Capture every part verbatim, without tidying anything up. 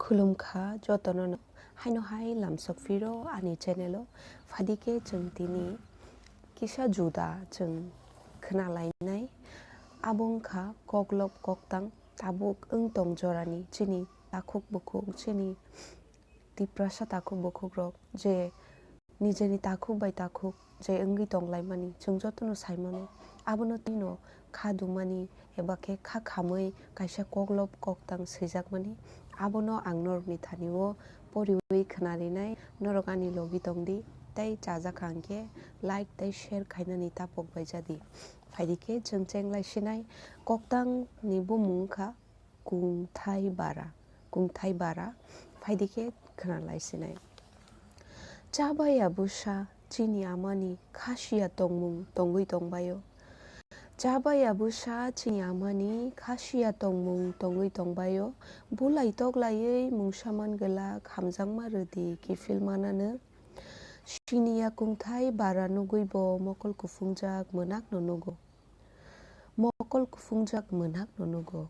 Khulumkha jotono no, haino hai lamsok phiro ani channel o. Phaidi khe chwng tini kisa juda chwng khna lainai. Abo wngkha koklop koktang tabuk wng tong jorani chini takhuk bukhuk, chini Tiprasa takhuk bukhuk rok je nijeni takhuk bai takhuk je wngwi tonglaimani, chwng jotono saimano. Abono tino kha dumani eba khe kha khamwi kaisa koklop koktang swijakmani, abono ang norokni thani-o poriwi khna rinai. Norok ani logi tongdi, tei chajakha hwnkhe like tei share khainani tapok bai jadi. Phaidi khe chwng chenglai sinai. Koktangni bumung wngkha Kungthai Bara, Kungthai Bara, phaidi khe khna lai sinai. Chabaya bwsa chini amani khasiya tongmung tongwi tongbaio. Chabaya bwsa chini amani khasiya tongmung tongwi tongbaio. Bulai toklaiwi mungsa man glak, hamjakma rwdi kiphil manano. Siniya Kungthai Bara nugwi bo mokol kuphungjak mwnakno nugo. Mokol kuphungjak mwnakno nugo.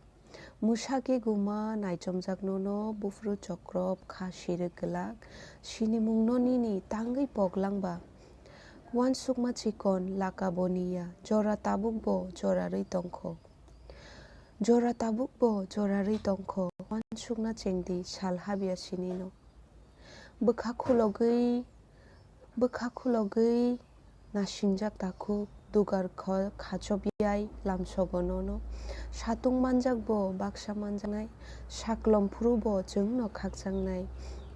Mwsagi guma naichomjak nono buphuru chokrop kha sirwk glak, sinimungno nini tangwi pok langba. Uansukma chikon laka boniya, jora tabukbo jora rwi tongkho. Jora tabukbo jora rwi tongkho, uansukna chengdi sal habya sinino. Bwkha khulogwi, bwkha khulogwi nasingjak takhuk, dugar kho-, khachobiyai lamsogo nono. Satung manjakbo baksa manjaknai, saklom phurubo chwngno khakjaknai.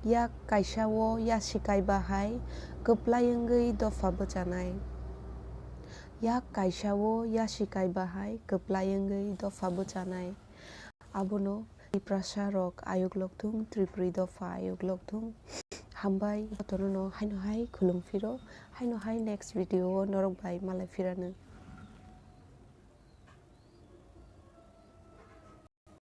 Yak kaisa-o yasi kaiba hai kwplai wngwi dopha bwchanai. Yak kaisa-o yasi kaiba hai kwplai wngwi dopha bwchanai. Abono Tiprasa rok ayuk lokthung, Tripuri dopha ayuk lokthung. Hambai jotono no haino hai khulum phiro, haino hai next video o norok bai malai phirano.